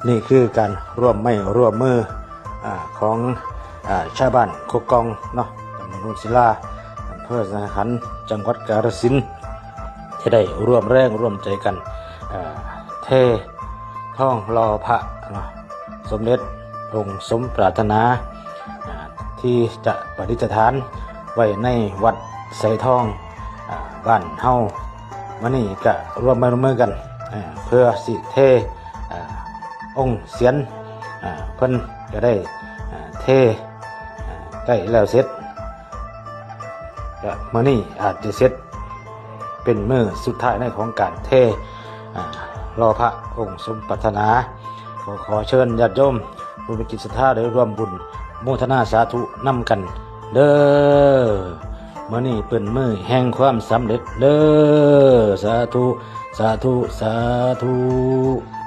ນີ້ຄືການຮ່ວມໄມ້ຮ່ວມມື ອາ ຂອງ ອາ ຊາວບ້ານໂຄກກ່ອງເນາະ ຕຳບົນໂນນສິລາ ອຳເພີສະຫາຍຄັນ ຈັງຫວັດກາລະສິນ ທີ່ໄດ້ຮ່ວມແຮງຮ່ວມໃຈກັນ ເອີ ເທທອງຫຼໍ່ພະເນາະ ສົມເດັດອົງສົມປາດຖະໜາ ອາ ທີ່ຈະປະດິດສະຖານໄວ້ໃນວັດໄຊທອງ ອາ ບ້ານເຮົາ. ມື້ນີ້ກະຮ່ວມໄມ້ຮ່ວມມືກັນ ເອີ ເພື່ອຊິເທ ອາ ອົງສຽນ ອາ ເພິ່ນກະໄດ້ ອາ ເທ ອາ ໃກ້ແລ້ວເສັດ ກະມື້ນີ້ອາດຈະເສັດເປັນມື້ສຸດທ້າຍໃນຂອງການເທ ອາ ຫຼໍ່ພະອົງສົມປາດຖະໜາ. ຂໍ ຂໍເຊີນຍາດໂຍມຜູ້ມີຈິດສັດທາໄດ້ຮ່ວມບຸນໂມທະນາສາທຸນຳກັນເດີ້. ມື້ນີ້ເປັນມື້ແຫ່ງຄວາມສຳເລັດເດີ້. ສາທຸ ສາທຸ ສາທຸ.